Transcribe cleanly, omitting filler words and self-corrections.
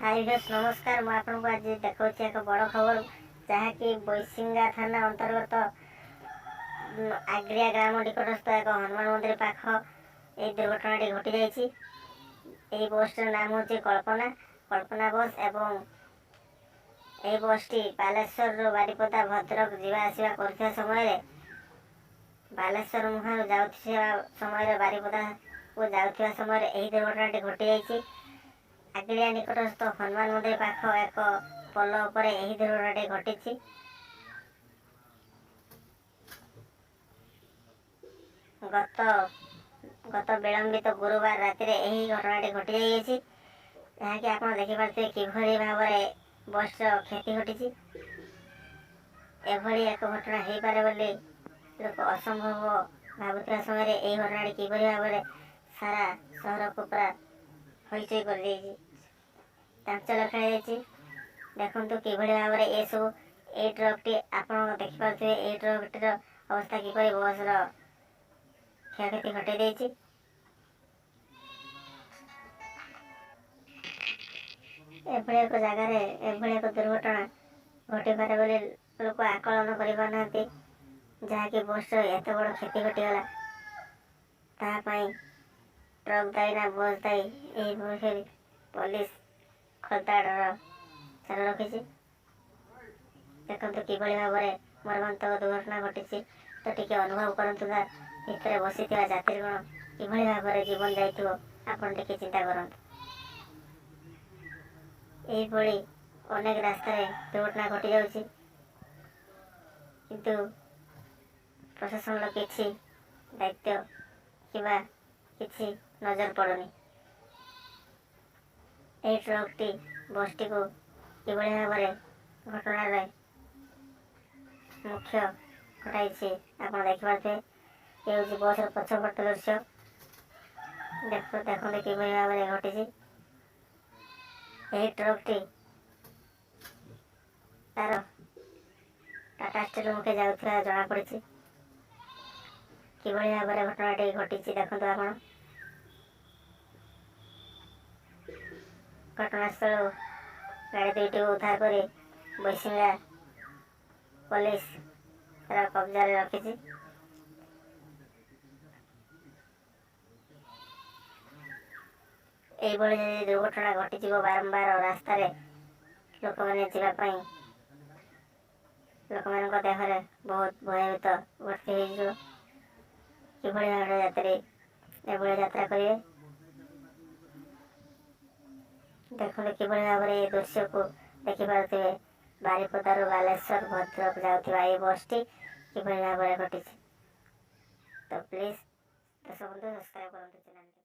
High viewers, ନମସ୍କାର। ମୁଁ ଆପଣଙ୍କୁ ଆଜି ଦେଖାଉଛି ଏକ ବଡ଼ ଖବର, ଯାହାକି ବୈଶିଙ୍ଗା ଥାନା ଅନ୍ତର୍ଗତ ଆଗ୍ରିଆ ଗ୍ରାମ ନିକଟସ୍ଥ ଏକ ହନୁମାନ ମନ୍ଦିର ପାଖ ଏହି ଦୁର୍ଘଟଣାଟି ଘଟିଯାଇଛି। ଏହି ବସ୍ଟିର ନାମ ହେଉଛି କଳ୍ପନା, କଳ୍ପନା ବସ୍ ଏବଂ ଏହି ବସ୍ଟି ବାଲେଶ୍ୱରରୁ ବାରିପଦା, ଭଦ୍ରକ ଯିବା ଆସିବା କରୁଥିବା ସମୟରେ, ବାଲେଶ୍ୱର ମୁହାଁରୁ ଯାଉଥିବା ସମୟରେ, ବାରିପଦାକୁ ଯାଉଥିବା ସମୟରେ ଏହି ଦୁର୍ଘଟଣାଟି ଘଟିଯାଇଛି। ଆଗ୍ରିଆ ନିକଟସ୍ଥ ହନୁମାନ ମନ୍ଦିର ପାଖ ଏକ ପୋଲ ଉପରେ ଏହି ଦୁର୍ଘଟଣାଟି ଘଟିଛି। ଗତ ଗତ ବିଳମ୍ବିତ ଗୁରୁବାର ରାତିରେ ଏହି ଘଟଣାଟି ଘଟିଯାଇଅଛି, ଯାହାକି ଆପଣ ଦେଖିପାରୁଥିବେ କିଭଳି ଭାବରେ ବସ୍ର କ୍ଷତି ଘଟିଛି। ଏଭଳି ଏକ ଘଟଣା ହେଇପାରେ ବୋଲି ଲୋକ ଅସମ୍ଭବ ଭାବୁଥିବା ସମୟରେ ଏହି ଘଟଣାଟି କିଭଳି ଭାବରେ ସାରା ସହରକୁ ପୁରା ହଇଚଇ କରିଦେଇଛି, ଚାଞ୍ଚଲ୍ୟ ଖେଳାଯାଇଛି। ଦେଖନ୍ତୁ କିଭଳି ଭାବରେ ଏସବୁ ଏଇ ଟ୍ରକଟି ଆପଣ ଦେଖିପାରୁଥିବେ, ଏଇ ଟ୍ରକଟିର ଅବସ୍ଥା କିପରି ବସ୍ର କ୍ଷୟକ୍ଷତି ଘଟାଇ ଦେଇଛି। ଏଭଳି ଏକ ଜାଗାରେ ଏଭଳି ଏକ ଦୁର୍ଘଟଣା ଘଟିପାରେ ବୋଲି ଲୋକ ଆକଳନ କରିପାରୁନାହାନ୍ତି, ଯାହାକି ବସ୍ର ଏତେ ବଡ଼ କ୍ଷତି ଘଟିଗଲା। ତାହା ପାଇଁ ଟ୍ରକ୍ ଦାୟୀ ନା ବସ୍ ଦାୟୀ, ଏହି ବିଷୟରେ ପୋଲିସ ଖୋଳତାଡ଼ର ଚାଲୁ ରଖିଛି। ଦେଖନ୍ତୁ କିଭଳି ଭାବରେ ମର୍ମନ୍ତକ ଦୁର୍ଘଟଣା ଘଟିଛି, ତ ଟିକେ ଅନୁଭବ କରନ୍ତୁ, ତା ଭିତରେ ବସିଥିବା ଯାତ୍ରୀଗଣ କିଭଳି ଭାବରେ ଜୀବନ ଯାଇଥିବ ଆପଣ ଟିକେ ଚିନ୍ତା କରନ୍ତୁ। ଏହିଭଳି ଅନେକ ରାସ୍ତାରେ ଦୁର୍ଘଟଣା ଘଟିଯାଉଛି, କିନ୍ତୁ ପ୍ରଶାସନର କିଛି ଦାୟିତ୍ୱ କିମ୍ବା କିଛି ନଜର ପଡ଼ୁନି। ଏହି ଟ୍ରକଟି ବସ୍ଟିକୁ କିଭଳି ଭାବରେ ଘଟଣାରେ ମୁଖ୍ୟ ଘଟାଇଛି ଆପଣ ଦେଖିପାରୁଥିବେ। ଏ ହେଉଛି ବସ୍ର ପଛପଟ ଦୃଶ୍ୟ। ଦେଖନ୍ତୁ କିଭଳି ଭାବରେ ଘଟିଛି। ଏହି ଟ୍ରକଟି ତାର ଟାଟା ଷ୍ଟିଲ୍ ମୁଖେ ଯାଉଥିବା ଜଣାପଡ଼ିଛି। କିଭଳି ଭାବରେ ଘଟଣାଟି ଘଟିଛି ଦେଖନ୍ତୁ ଆପଣ। ଘଟଣାସ୍ଥଳରୁ ଗାଡ଼ି ଦୁଇଟିକୁ ଉଦ୍ଧାର କରି ବୈଶିଙ୍ଗା ପୋଲିସ ତାର କବ୍ଜାରେ ରଖିଛି। ଏଇଭଳି ଯଦି ଦୁର୍ଘଟଣା ଘଟିଯିବ ବାରମ୍ବାର ରାସ୍ତାରେ ଲୋକମାନେ ଯିବା ପାଇଁ ଲୋକମାନଙ୍କ ଦେହରେ ବହୁତ ଭୟଭୀତ ଭର୍ତ୍ତି ହେଇଯିବ। କିଭଳି ଭାବରେ ଯାତ୍ରୀ ଏଭଳି ଯାତ୍ରା କରିବେ? ଦେଖନ୍ତୁ କିଭଳି ଭାବରେ ଏ ଦୃଶ୍ୟକୁ ଦେଖିପାରୁଥିବେ, ବାରିପଦାରୁ ବାଲେଶ୍ୱର, ଭଦ୍ରକ ଯାଉଥିବା ଏହି ବସ୍ଟି କିଭଳି ଭାବରେ ଘଟିଛି। ତ ପ୍ଲିଜ୍ ଦର୍ଶକ ବନ୍ଧୁ, ସବସ୍କ୍ରାଇବ୍ କରନ୍ତୁ ଚ୍ୟାନେଲଟି।